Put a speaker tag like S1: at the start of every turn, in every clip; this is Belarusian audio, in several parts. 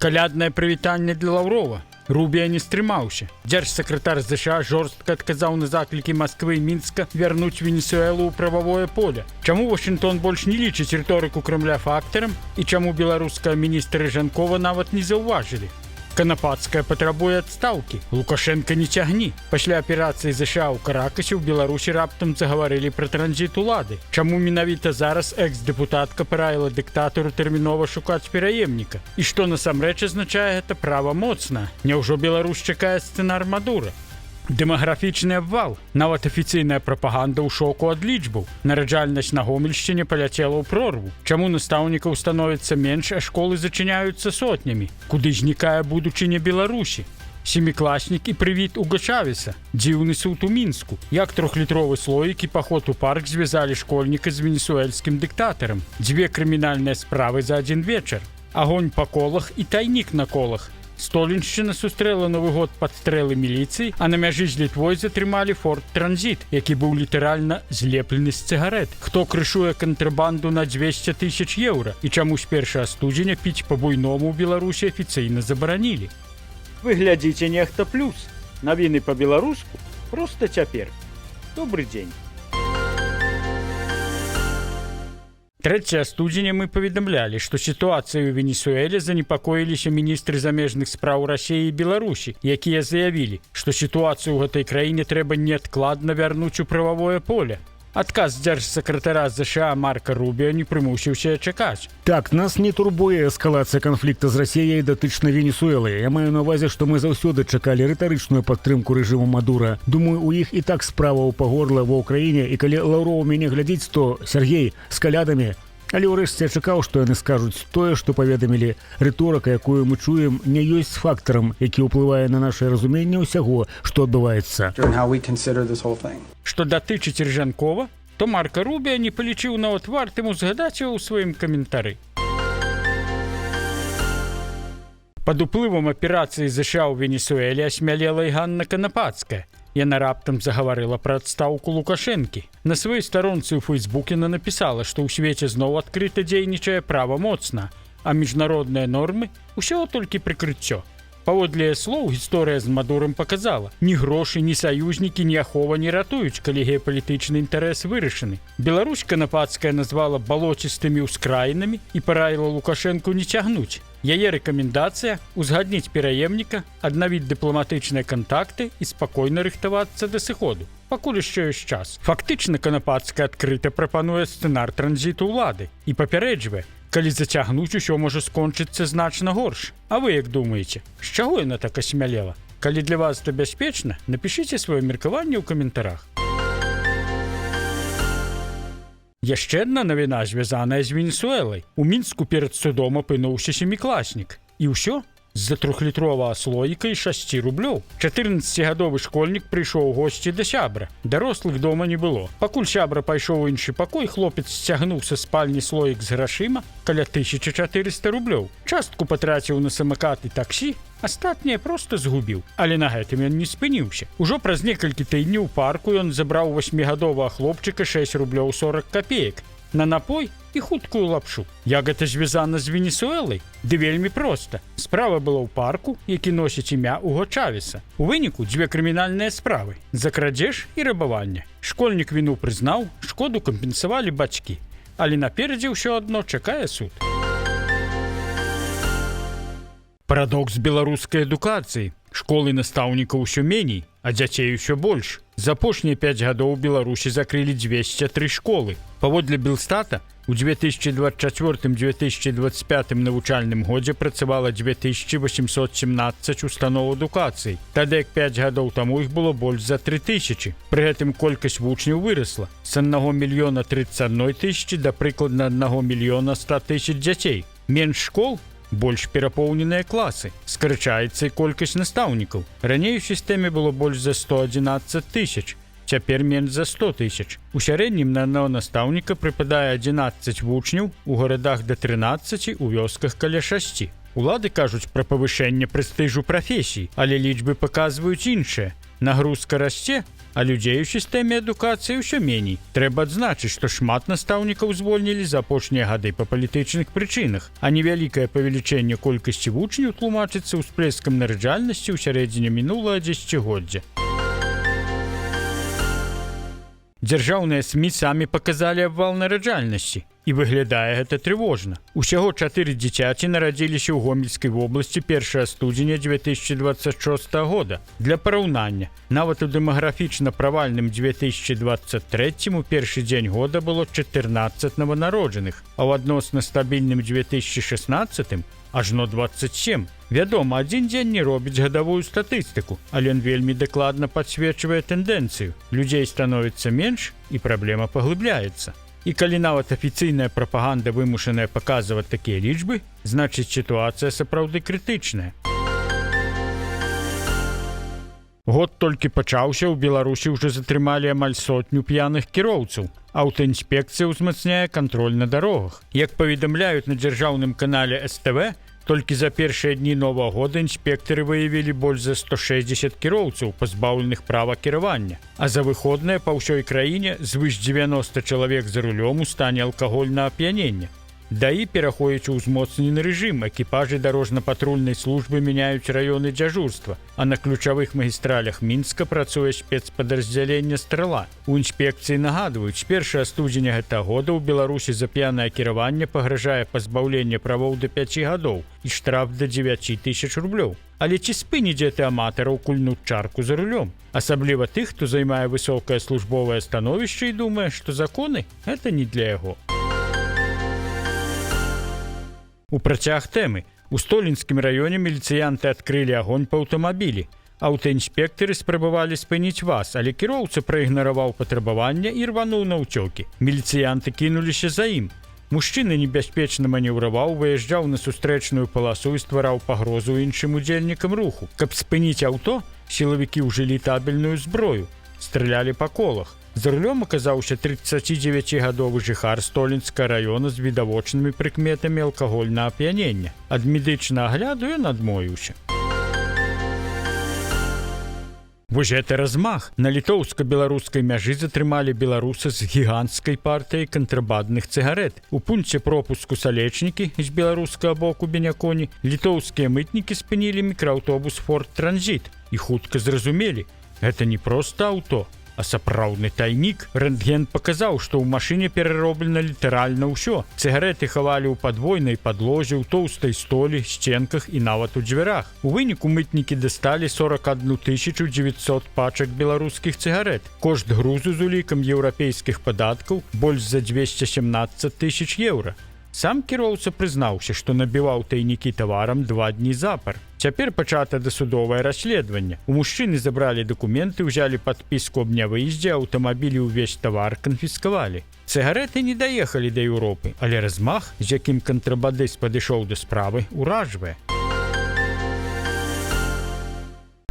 S1: Каляднае прывітанне для Лаўрова. Рубіа не стрымаўся. Дзяржсакратар ЗША жорстка адказаў на заклікі Масквы і Мінска вярнуць Венесуэлу ў прававое поле. Чаму Вашынгтон больш не лічыць рыторыку Крамля фактарам і чаму беларускага міністра Рыжанкова нават не заўважылі? Канапацкая патрабуе адстаўкі. Лукашэнка, не цягні. Пасля аперацыі ЗША ў Каракасе ў Беларусі раптам загаварылі пра транзіт улады. Чаму менавіта зараз экс-дэпутатка параіла дыктатару тэрмінова шукаць пераемніка? І што насамрэч азначае гэта «права моцна»? Няўжо Беларусь чакае сцэнар Мадура? Дэмаграфічны абвал. Нават афіцыйная прапаганда ў шоку ад лічбаў. Нараджальнасць на Гомельшчыне паляцела ў прорву. Чаму настаўнікаў становіцца менш, а школы зачыняюцца сотнямі? Куды знікае будучыня Беларусі? Семікласнік і прывід Уга Чавеса. Дзіўны суд у Мінску. Як трохлітровы слоік і паход у парк звязалі школьніка з венесуэльскім дыктатарам? Дзве крымінальныя справы за адзін вечар. Агонь па колах і тайнік на колах. Столеншчына сустрэла Новы год пад стрэлы міліцыі, а на мяжы з Літвой затрымалі Форд Транзіт, які быў літаральна злеплены з цыгарэт. Хто крышуе кантрабанду на 200 тысяч еўра і чаму з 1 студзеня піць па-буйному ў Беларусі афіцыйна забаранілі? Вы глядзіце «Нехта плюс». Навіны па-беларуску проста цяпер. Добры дзень. 3 студзеня мы паведамлялі, што сітуацыяй у Венесуэле занепакоіліся міністры замежных спраў Расіі і Беларусі, якія заявілі, што сітуацыю ў гэтай краіне трэба неадкладна вярнуць у прававое поле. Адказ дзяржсакратара ЗША Марка Рубіо не прымусіўся чакаць.
S2: Так, нас не турбуе эскалацыя канфлікта з Расіяй датычна Венесуэлы. Я маю на увазе, што мы заўсёды чакалі рытарычную падтрымку рэжыму Мадура. Думаю, у іх і так справа ў па горла ва Ўкраіне, і калі Лаўроў мяне глядзіць, то, Сяргей, з калядамі. Але ўрэшце я чакаў, што яны скажуць тое, што паведамілі. Рыторыка, якую мы чуем, не ёсць фактарам, які ўплывае на наше разуменне ўсяго, што адбываецца.
S1: Што датычыць Рыжанкова, то Марка Рубіа не палічыў нават вартым узгадаць яго ў сваім каментары. Пад уплывам аперацыі ЗША ў Венесуэле асмялела і Ганна Канапацкая. Яна раптам загаварыла пра адстаўку Лукашэнкі. На сваёй старонцы ў Фейсбуке яна напісала, што ў свеце зноў адкрыта дзейнічае права моцна, а міжнародныя нормы ўсё толькі прыкрыццё. Паводле яе слоў, гісторыя з Мадурам паказала: ні грошы, ні саюзнікі, ні ахова не ратуюць, калі геапалітычны інтарэс вырашаны. Беларусь Канапацкая назвала балоцістымі ўскраінамі і параіла Лукашэнку не цягнуць. Яе рэкамендацыя: узгадніць пераемніка, аднавіць дыпламатычныя кантакты і спакойна рыхтавацца да сыходу. Пакуль яшчэ ёсць час. Фактычна Канапацкая адкрыта прапануе сцэнар транзіту ўлады і папярэджвае: калі зацягнуць, усё можа скончыцца значна горш. А вы як думаеце, з чаго яна так асмялела? Калі для вас это бяспечна, напішыце сваё меркаванне ў каментарах. Яшчэ адна навіна, звязаная з Венесуэлай. У Мінску перад судом апынуўся семікласнік. І ўсё з-за трохлітровага слоіка і 6 рублёў. 14гадовы школьнік прыйшоў у госці да сябра. Дарослых дома не было. Пакуль сябра пайшоў у іншы пакой, хлопец сцягнуў са спальні слоік з грашыма, каля 1400 рублёў. Частку патраціў на самакат і таксі, астатняе проста згубіў. Але на гэтым ён не спыніўся. Ужо праз некалькі тыдняў у парку ён забраў васьмігадовага хлопчыка 6 рублёў 40 копеек на напой і хуткую лапшу. Як гэта звязана з Венесуэлай? Ды вельмі проста. Справа была ў парку, які носіць імя Уго Чавеса. У выніку дзве крымінальныя справы: за крадзеж і рабаванне. Школьнік віну прызнаў, шкоду кампенсавалі бацькі. Але наперадзе ўсё адно чакае суд. Парадокс беларускай адукацыі. Школы, настаўнікаў усё меней, а дзяцей усё больш. За апошнія 5 гадоў у Беларусі закрылі 203 школы. Паводле Белстата, у 2024-2025 навучальным годзе працавала 2817 устаноў адукацыі. Тады як 5 гадоў таму іх было больш за 3000. Пры гэтым колькасць вучняў вырасла з 1 мільёна 31 тысячи да прыкладна 1 мільёна 100 тысяч дзяцей. Менш школ, больш перапоўненыя класы, скарачаецца і колькасць настаўнікаў. Раней у сістэме было больш за 111 тысяч, цяпер менш за 100 тысяч. У сярэднім на аднаго настаўніка прыпадае 11 вучняў, у гарадах да 13, у вёсках каля 6. Улады кажуць пра павышэнне прэстыжу прафесій, але лічбы паказваюць іншае. Нагрузка расце, А людзей у сістэме адукацыі ўсё меней. Трэба адзначыць, што шмат настаўнікаў звольнілі за апошнія гады па палітычных прычынах, а невялікае павелічэнне колькасці вучняў тлумачыцца ўсплескам нараджальнасці ў сярэдзіне мінулага дзесяцігоддзя. Дзяржаўныя СМІ самі паказалі абвал нараджальнасці. І выглядае гэта трывожна. Усяго чатыры дзіцяці нарадзіліся ў Гомельскай вобласці 1 студзеня 2026 года. Для параўнання, нават у дэмаграфічна правальным 2023 у першы дзень года было 14 нованароджаных, а ў адносна стабільным 2016 ажно 27. Вядома, адзін дзень не робіць гадавую статыстыку, але ён вельмі дакладна падсвечвае тэндэнцыю. Людзей становіцца менш, і праблема паглыбляецца. І калі нават афіцыйная прапаганда вымушаная паказваць такія лічбы, значыць, сітуацыя сапраўды крытычная. Год толькі пачаўся, у Беларусі ўжо затрымалі амаль сотню п'яных кіроўцаў. Аўтаінспекцыя ўзмацняе кантроль на дарогах. Як паведамляюць на дзяржаўным канале СТВ, толькі за першыя дні новага года інспектары выявілі больш за 160 кіроўцаў, пазбаўленых права кіравання. А за выходныя па ўсёй краіне звыш 90 чалавек за рулём у стане алкагольнага ап'янення. ДАІ пераходзіць у ўзмоцнены рэжым, экіпажы дарожна-патрульнай службы мяняюць раёны дзяжурства, а на ключавых магістралях Мінска працуе спецпадраздзяленне «Страла». У інспекцыі нагадваюць, з 1 студзеня гэтага года ў Беларусі за п'янае кіраванне пагражае пазбаўленне правоў да 5 гадоў і штраф да 9 тысяч рублёў. Але ці спыніць гэта аматараў кульнуць чарку за рулём? Асабліва тых, хто займае высокае службовае становішча і думае, што законы гэта не для яго. У працяг тэмы. У Столінскім раёне міліцыянты адкрылі агонь па аўтамабілі. Аўтаінспектары спрабавалі спыніць ВАЗ, але кіроўца праігнараваў патрабавання і рвануў на ўцёкі. Міліцыянты кінуліся за ім. Мужчына небяспечна манеўраваў, выязджаў на сустрэчную паласу і ствараў пагрозу іншым удзельнікам руху. Каб спыніць аўто, сілавікі ўжылі табельную зброю, стралялі па колах. За рулём аказаўся 39гадовы жыхар Столінскага раёна з відавочнымі прыкметамі алкагольнага ап'янення. Ад медычнага агляду ён адмовіўся. Вось гэта размах. На літоўска-беларускай мяжы затрымалі беларуса з гіганцкай партыяй кантрабандных цыгарэт. У пункце пропуску Салечнікі з беларускага боку Беняконі літоўскія мытнікі спынілі мікрааўтобус «Форд Транзіт» і хутка зразумелі: гэта не проста аўто, а сапраўдны тайнік. Рэнтген паказаў, што ў машыне перароблена літаральна ўсё. Цыгарэты хавалі ў падвойнай падлозе, ў тоўстай столі, сценках і нават у дзвярах. У выніку мытнікі дасталі 41 900 пачак беларускіх цыгарэт. Кошт грузу з улікам еўрапейскіх падаткаў больш за 217 тысяч еўра. Сам кіроўца прызнаўся, што набіваў тайнікі таварам 2 дні запар. Цяпер пачата дасудовае расследаванне. У мужчыны забралі дакументы, ўзялі падпіску аб нявыездзе, аўтамабілі, увесь тавар канфіскавалі. Цыгарэты не даехалі да Еўропы, але размах, з якім кантрабандыст падышоў да справы, уражвае.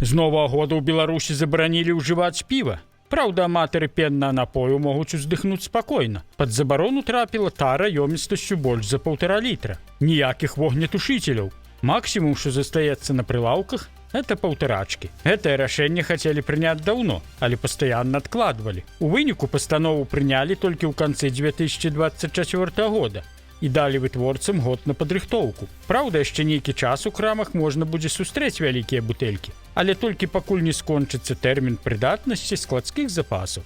S1: З новага года ў Беларусі забаранілі ўжываць піва. Праўда, аматары пеннага напою могуць уздыхнуць спакойна. Пад забарону трапіла тара ёмістасцю больш за 1,5 літра. Ніякіх вогнетушыцеляў. Максімум, што застаецца на прылаўках, это паўтарачкі. Гэтае рашэнне хацелі прыняць даўно, але пастаянна адкладвалі. У выніку пастанову прынялі толькі ў канцы 2024 года і далі вытворцам год на падрыхтоўку. Праўда, яшчэ нейкі час у крамах можна будзе сустрэць вялікія бутэлькі, але толькі пакуль не скончыцца тэрмін прыдатнасці складскіх запасаў.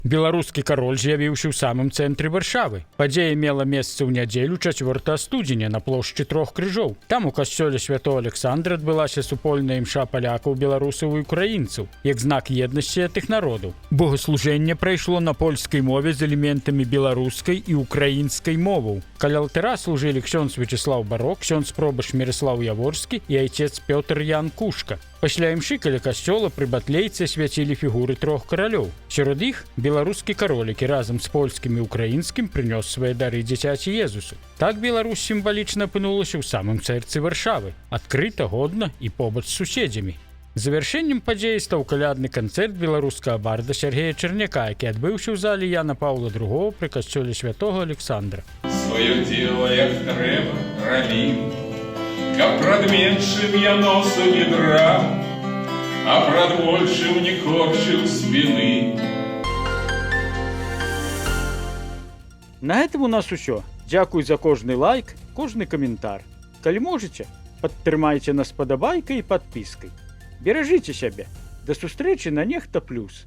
S1: Беларускі кароль з'явіўся ў самым цэнтры Варшавы. Падзея мела месца ў нядзелю 4 студзеня на плошчы Трох крыжоў. Там у касцёле святого Александра адбылася супольная імша палякаў, беларусаў і украінцаў, як знак еднасці тых народаў. Богаслужэнне прайшло на польскай мове з элементамі беларускай і украінскай моваў. Каля алтара служылі ксёндз Вячеслав Барок, ксёндз пробашч Мирослав Яворскі і айцец Пётр Ян Кушка. Пасля імшы каля касцёла пры батлейцы свяцілі фігуры трох каралёў. Сярод іх беларускі кароль, які разам з польскім і украінскім прынёс свае дары дзіцяці Езусу. Так Беларусь сімвалічна апынулася ў самым сэрцы Варшавы, адкрыта, годна і побач з суседзямі. Завяршэннем падзеі стаў калядны канцэрт беларускага барда Сергея Чарняка, які адбыўся ў зале Яна Паўла II пры касцёле святого Александра.
S3: Сваё дело, як трэба, рабі, каб прадменшым я носу не драў. А прадвольшыў не корчыў спіны.
S1: На гэтым у нас усё. Дзякуй за кожны лайк, кожны каментар. Калі можаце, падтрымайце нас падабайкай і падпіскай. Беражыце сябе. Да сустрэчы на Нехта плюс.